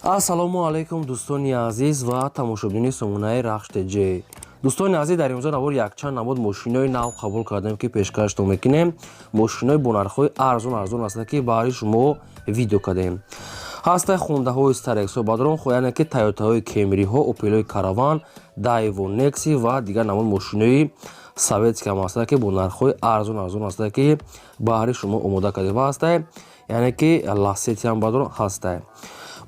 Ассалому алайкум, дӯстони азиз ва тамошобинони сомонаи Рахш ТЖ. Дӯстони азиз, дар имрӯза навор якчанд намуд мошинои нав қабул кардем, ки пешкаштон мекунем. Мошинои бо нархҳои арзон арзон ҳастанд, ки баҳри шумо видео кардем. Ҳастаи Хондаҳои Старексҳо, бадрон, яъне ки Тойотаҳои Кемриҳо, Опелҳои Караван, Дайво, Некси ва дигар намуд мошинои советский ҳам ҳастанд, ки бо нархҳои арзон арзон ҳастанд, ки баҳри шумо омода кардем. Ва ҳастае, яъне ки Ласетиам, бадрон, ҳастае.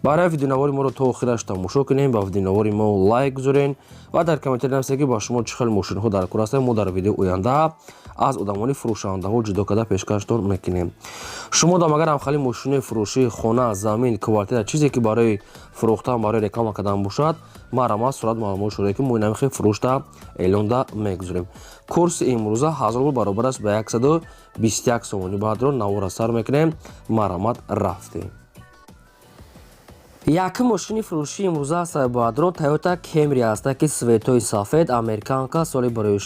Барои видеонавори моро то охираш тамошо кунем, ба видеонавори мо лайк гузорен ва дар комментарий нависед, ки ба шумо чӣ хел мошинҳо дар кор ҳастанд. Мо дар видеои оянда аз одамони фурӯшандаҳо ҷудо карда пешкаштон мекунем. Шумо дам агар ҳамхели мошинои фурӯшии хона, замин, квартира, чизе ки барои фурӯхтан, барои реклама кардан бошад, марҳамат, сурат, маълумот шуда, ки мо инамихел фурӯшта эълонда мегузорем. Курси имрӯза 1000 рубл баробар аст ба 121 сомонӣ. Баъдро навора сар мекунем. Марҳамат, рафтем. Якум мошини фурӯшии имрӯза аст, баъдрон, Тойота Кемри аст, ки цветои сафед, американка, соли барои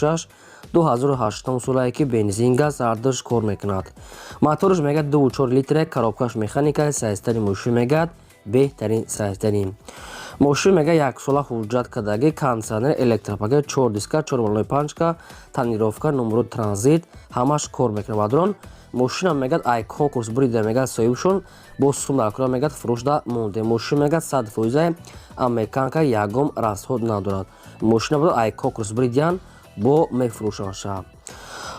2008 солае, ки бензин, газ ҳардуш кор мекунад. Моторш мегӯяд 2,4 литре, коробкаш механика. Состояние мошин, мегӯяд, беҳтарин состояние мошин. Мегӯяд, яксола ҳуҷҷат кардагӣ, кондитсионер, электропакет, чор диска, 4,5 ка, тонировка, номеро транзит, ҳамаш кор мекунад. Баъдрон, мошинам, мегӯяд, ай конкурс бурида, мегӯяд, соҳибшон бо сум дар мегӯяд, фурӯшда монде. Мошин, мегӯяд, 100%-а американка, ягон расход надорад. Мошина буд, ай конкурс буридиян, бо мефурӯшанд.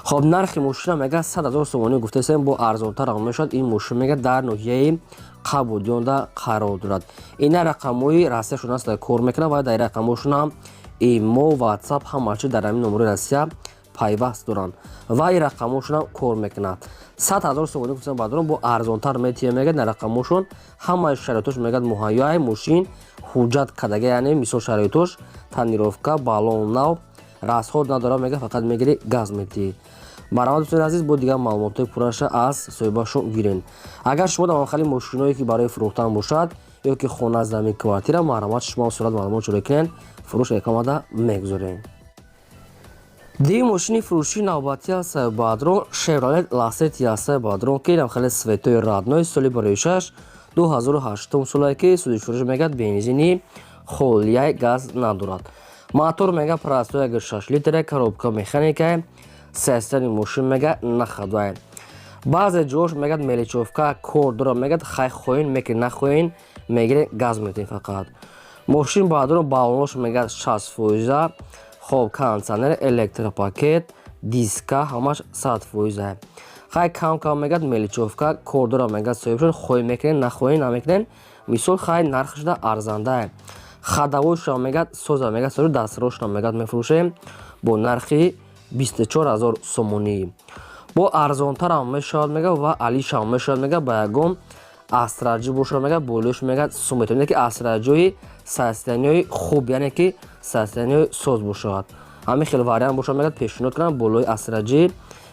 Хоб, нархи мошина, мегӯяд, 100 000 сомонӣ гуфтаистем, бо арзонтар мешавад. Ин мошин, мегӯяд, дар ноҳияи Қабудиёнда қарор дорад. Ина рақамҳои Россияшон аст, кор мекунад ва дар рақамҳошонам имо, Ватсап, ҳама чи дар ҳамин номерои Россия пайваст доранд ва ин рақамҳошонам кор мекунад. 100 000 сомонӣ гуфтам, баъдон бо арзонтар метиҳем. Мегӯяд, дар рақамҳошон ҳамаи шароитош, мегӯяд, муҳайёи мошин ҳуҷҷат кардага, яъне мисол шароитош тонировка, баллон нав, расход надорад. Мегӯяд, фақат мегирӣ, газ метиҳӣ. Марҳамат, дӯстони азиз, бо дигар маълумотҳои пурраша аз соҳибашон гирен. Агар шумо дар хали мошиное, ки барои фурӯхтан бошад, ё ки хона, замин, квартира, марҳамат, шумо сурат, маълумот шуда кунед, фурӯш рекламада мегузорем. Дигар мошини фурӯшии навбатӣ аст, баъдрон, Шевролет Ласети аст, баъдрон, ки инам хеле цветои родной, соли барои 6 2008 солае, ки судишуриш, мегӯяд, бензини холияй, газ надорад. Мотор, мега, простой, 6 литра, коробка механика. Состояние мошин, мега, на ходовая. Баъзе ҷош, мегӯяд, мелочёвка кор дорад. Мегӯяд, хай, хоҳин мекунед, нахоҳин мегиред, газ метиҳед фақат. Мошин, баъдон, баллонош, мегӯяд, 60%-а. Хоб, кондитсионер, электропакет, диска, ҳамаш 100%-а. Хай, кам кам, мегӯяд, мелочёвка кор дорад. Мегӯяд соҳибшон, хоҳӣ мекунед, нахоҳӣ намекунед. Мисол, хай, нархашда арзандае. Ходовойшам, мегӯяд, соза. Мегӯяд, соҳиб дастрошам, мегӯяд, мефурӯшем бо нархи 24 000 сомонӣ, бо арзонтарам мешавад, мегӯяд, ва алишам мешавад. Мегӯяд, ба ягон астраҷӣ бошад, мегӯяд, болош, мегӯяд, сум метавонед, ки астраҷои состояниҳои хуб, яъне ки состояниҳои соз бошад. Ҳамин хел вариант бошад, мегӯяд, пешниҳод кунанд болои астраҷӣ.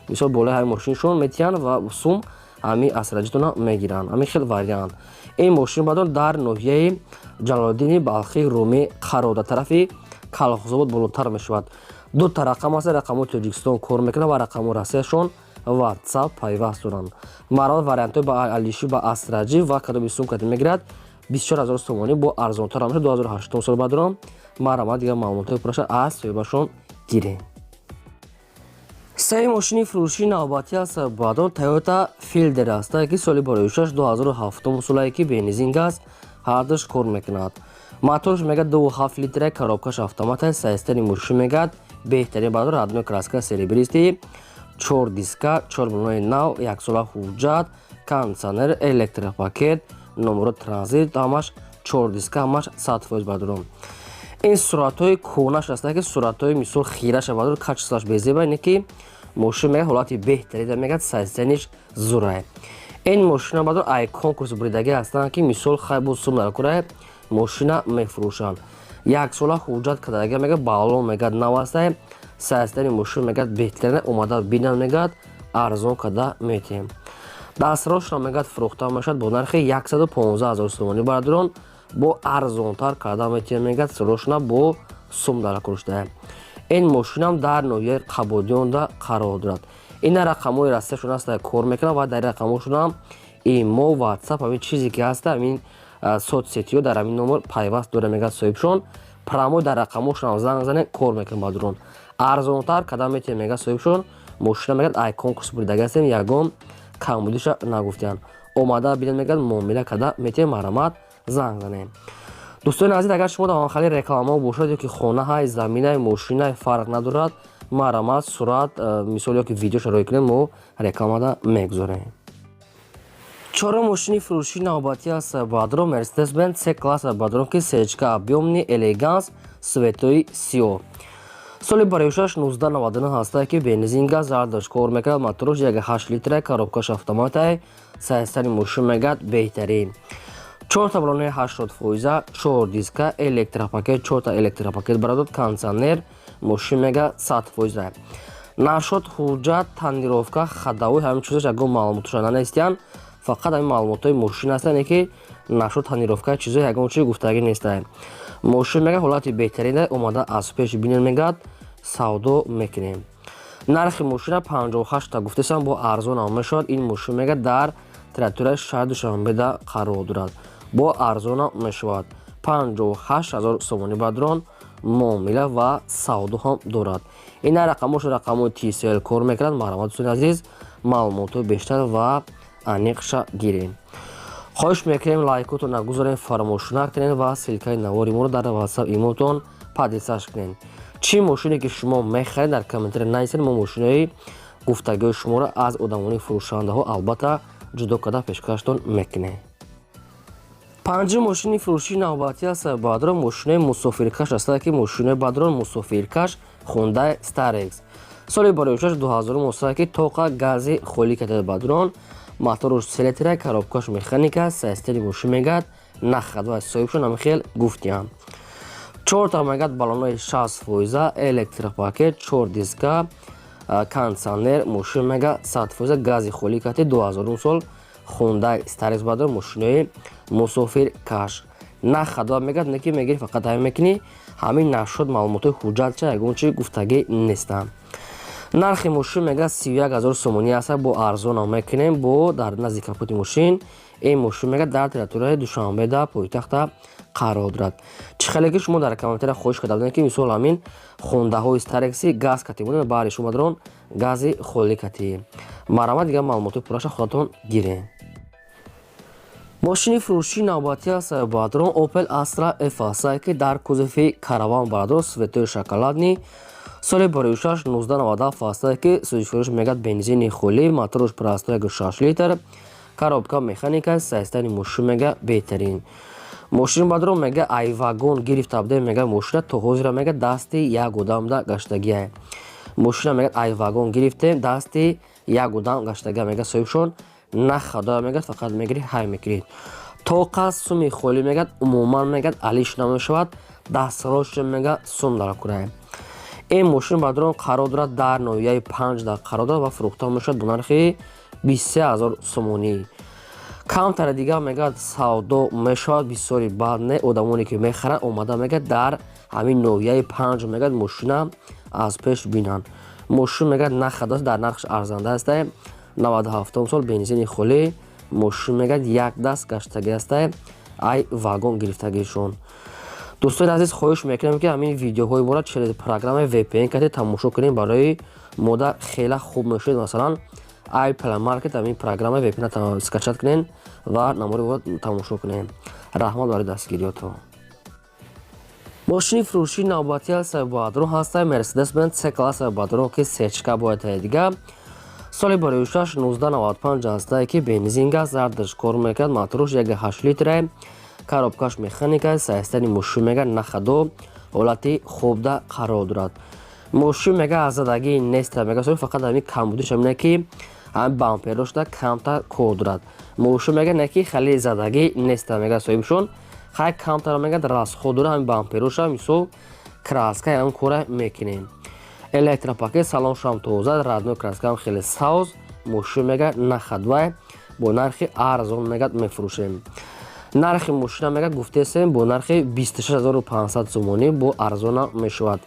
Мисол, болои ҳамин мошиншон метиҳанд ва сум ҳамин астраҷитона мегиранд. Ҳамин хел вариант. Ин мошин, баъдон, дар ноҳияи Ҷалолиддини Балхӣ Румӣ қарор, дар тарафи Калхозобод болотар мешавад. Дута рақам аст: рақамҳои Тоҷикистон кор мекунад ва рақамҳои Россияшон Ватсап пайваст доранд. Марҳамат, вариантҳои ба алишӣ, ба астраҷӣ ва кадоми сум кати мегирад, 24 000 сомонӣ, бо арзонтар мешавад. 2008 сол баъдорам. Марҳамат, дигар маълумотҳои пурраша аз соҳибашон гирем. Сеюм мошини фурӯшии навбатӣ аст, баъдон, Тойота Филдер аст, ки соли барои 6 2007 солае, ки бензин, газ ҳардуш кор мекунад. Моторш, мегӯяд, 2,7 литра, коробкаш автомат аст. Состояние мошин, мегӯяд, беҳтарин, баъдон, родной краска, серебристый, чор диска, чор баллони нав, яксола ҳуҷҷат, кондитсионер, электропакет, номеро транзит, ҳамаш чор диска, ҳамаш 100%. Баъдором, ин суратҳои кӯҳнаш аст, ки суратҳои, мисол, хираша, баъдор, качествоаш безеба, ине ки мошин, мегӯяд, ҳолати беҳтарида, мегӯяд, состояниеш зурае. Ин мошина, баъдор, ай конкурс буридагӣ ҳастанд, ки мисол, хай, бо сум дар мошина мефурӯшанд. Яксола ҳуҷҷат кардага, мегӯяд, баллон, мегӯяд, нав астае. Состояни мошин, мегӯяд, беҳтарина. Омада бинанд, мегӯяд, арзон карда метиҳем. Дастрошро, мегӯяд, фурӯхта мешавад бо нархи 115 000 сомонӣ. Бародарон, бо арзонтар карда метиҳем, мегӯяд, сирошна бо сум дар куршуда. Ин мошинам дар ноҳияи Қабодиёнда қарор дорад. Ина рақамҳои Россияшон аст, кор мекунад ва дар рақамҳошонам имо, Ватсап, ҳамин чизе ки ҳаста, ҳамин. Соцсетиҳо дар ҳамин номер пайваст дора, мегӯяд соҳибшон. Прямой дар рақамошонам занг занед, кор мекунем. Бадрон, арзонтар када метиҳем, мегӯяд соҳибшон. Мошина, мегӯяд, ай конкурс буридаги ҳастем, ягон камбудиша нагуфтиянд. Омада бинед, мегӯяд, муомила када метиҳем. Марҳамат, занг занем. Дӯстони азиз, агар шумо дар хали рекламао бошад ё ки хонаҳай, заминай, мошинай, фарқ надорад, марҳамат, сурат, мисол, ё ки видеоша рӯй кунем, мо рекламада мегузорем. Чорум мошини фурӯшии навбатӣ аст, бадрон, Мерседес Бенз С класса, бадрон, ки сечка объёмный, элеганс, цветои сиёҳ, соли бароишаш 1999 ҳастае, ки бензин, газ зардаш кор мекунад, мотораш 1,8 литра, коробкаш автоматай. Состояни мошин, мегӯяд, беҳтарин. Чорта балонаи 80%, чор диска, электропакет, чорта электропакет барадод, кондиционер. Мошин, мега, 100%. Нашод ҳуҷҷат, тонировка, ходовой, ҳамин чизош ягон маълумотоша нанестиянд, фақат ҳамин маълумотҳои мошин ҳастанд, ки нашод тонировка, чизо ягон чиз гуфтагӣ нестанд. Мошин, мега, ҳолати беҳтарин, омада аз пеш бинед, мегӯяд, савдо мекунем. Нархи мошина 58-та гуфтесам, бо арзонам мешавад. Ин мошин, мега, дар территорияи шаҳри Душанбеда қарор дорад, бо арзонам мешавад. 58 000 сомонӣ, бадрон, муомила ва савдо ҳам дорад. Ин рақамош рақамои Tcell кор мекунад. Марҳамат, дӯстони азиз, маълумотҳои бештар ва аниқша гирем. Хоҳиш мекунем, лайкотон нагузорем, фаромӯш накунед ва ссылкаи навори моро дар Ватсап, Имотон поделиться кунед. Чӣ мошине ки шумо мехаред, дар комментария нависед, мо мошинои гуфтагиҳои шуморо аз одамони фурӯшандаҳо албатта ҷудо карда пешкаштон мекунем. Панҷум мошини фурӯшии навбатӣ аст, бадрон, мошинои мусофиркаш астад, ки мошинои, бадрон, мусофиркаш Хундай Старекс, соли бароишаш 2000, ки тоқа гази холӣ кардад, бадрон, моторуш се литра, коробкаш механика. Состояни мошин, мегӯяд, нахад ва соҳибшон ҳамин гуфтиям. Чорта, мегӯяд, баллонои 60%, электропакет, чор диска, кондиционер. Мошин, мега, 100%, гази холӣ кати, 2000 сол Хундай Старекс, бадрон, мошинои мусофиркаш. Нахад ва мегӯяд, не ки мегири, фақат ҳамин мекунӣ. Ҳамин нашуд маълумотҳои ҳуҷҷатча ягон чи гуфтагӣ нестам. Нархи мошин, мегӯяд, 31 000 сомонӣ аст, бо арзонам мекунем. Бо дар назди капоти мошин. Ин мошин, мегӯяд, дар территорияи Душанбеда, пойтахта қарор дорад. Чӣ хеле ки шумо дар комментария хоҳиш карда будем, ки мисол ҳамин Хондаҳои Старекси газ кати будем, баъди шумо, бадрон, гази холӣ кати. Марҳамат, дигар маълумотҳои пурраша худатон гирем. Мошини фурӯшии навбатӣ аст, бадрон, Опел Астра Ф аст, ки дар кузови караван, бадрон, цветои шоколадный, соли бароишаш 1997 аст, ки сӯзишвориш, мегӯяд, бензини холӣ, моторуш простой, 6 литр, коробка механика. Состояни мошин, мега, беҳтарин. Мошин, бадрон, мега, ай вагон гирифта будем, мега, мошина то ҳозира, мега, дасти як одамда гаштагия. Мошина, мега, ай вагон гирифтем, дасти як одам гаштагия, мега соҳибшон. Нахадоя, мегӯяд, фақат мегирӣ, ҳай мекунӣ. Тоқа суми холӣ, мегӯяд, умуман, мегӯяд, алиш намешавад, дастрош, мега, сум дар курае. Ин мошин, бадрон, қарор дорад дар ноҳияи Панҷ дар қарор дорад ва фурӯхта мешавад бо нархи 23 000 сомонӣ. Камтаре дигар, мегӯяд, савдо мешавад, бисёри бад не. Одамоне ки мехаранд, омада, мегӯяд, дар ҳамин ноҳияи Панҷ, мегӯяд, мошина аз пеш бинанд. Мошин, мегӯяд, нахадааст, дар нархш арзанда астае. 97-ум сол, бензини холӣ. Мошин, мегӯяд, як даст гаштагӣ астае, ай вагон гирифтагишон. Дӯстони азиз, хоҳиш мекунем, ки ҳамин видеоҳои моро через программаи VPN кати тамошо кунем, барои мода хеле хуб мешавад. Масалан, ай Play Market ҳамин программаи VPN скачать кунем ва намори моро тамошо кунем. Раҳмат барои дастгириётон. Мошини фурӯшии навбатӣ аст, бадрон, ҳаста Мерседес Бенз С класса, бадрон, ки сечка бояд дига, соли бароишаш 1995 ҳастае, ки бензин, газ зардаш кор мекунад, моторуш 1,8 литре, коробкаш механика. Состояни мошин, мега, нахадо, ҳолати хубда қарор дорад. Мошин, мега, аз задагӣ неста, мега, фақат ҳамин камбудиш ҳамина, ки ҳамин бамперошда камтар кор дорад. Мошин, мега, не ки хеле задагӣ неста, мега соҳибшон. Хай, камтар, мегӯяд, расход дора ҳамин бампероша, мисол, краска, ҳамин кора мекунем. Электропакет, салоншам тоза, родной краскаам хеле савз. Мошин, мега, нахадвай, бо нархи арзон, мегӯяд, мефурӯшем. Нархи мошина, мега, гуфтесем, бо нархи 26 500 сомонӣ, бо арзона мешавад.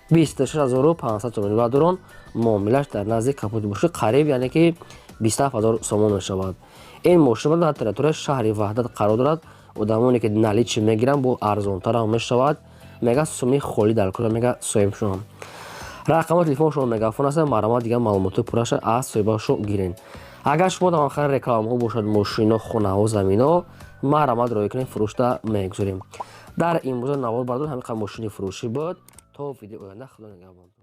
26 500 сомонӣ, баъдурон, муомилаш дар назди капоти боши, қариб, яъне ки 27 000 сомон мешавад. Ин мошин дар территорияи шаҳри Ваҳдат қарор дорад. Одамоне, ки наличный мегиранд, бо арзонтарам мешавад. Мега, суми холӣ дар кора, мега, соҳибшон. Рақами телефоншон Мегафон аст. Марҳамат, дигар маълумоти пурраша аз соҳибашо гирен. Агар шумо дар охар рекламаҳо бошад, мошино, хонаҳо, замино, марҳамат, роҳӣ кунед, фурӯшта мегузорем. Дар имрӯза навор, бардор, ҳамин қадр мошини фурӯшӣ буд. То видеои оянда, худо нигаҳбон.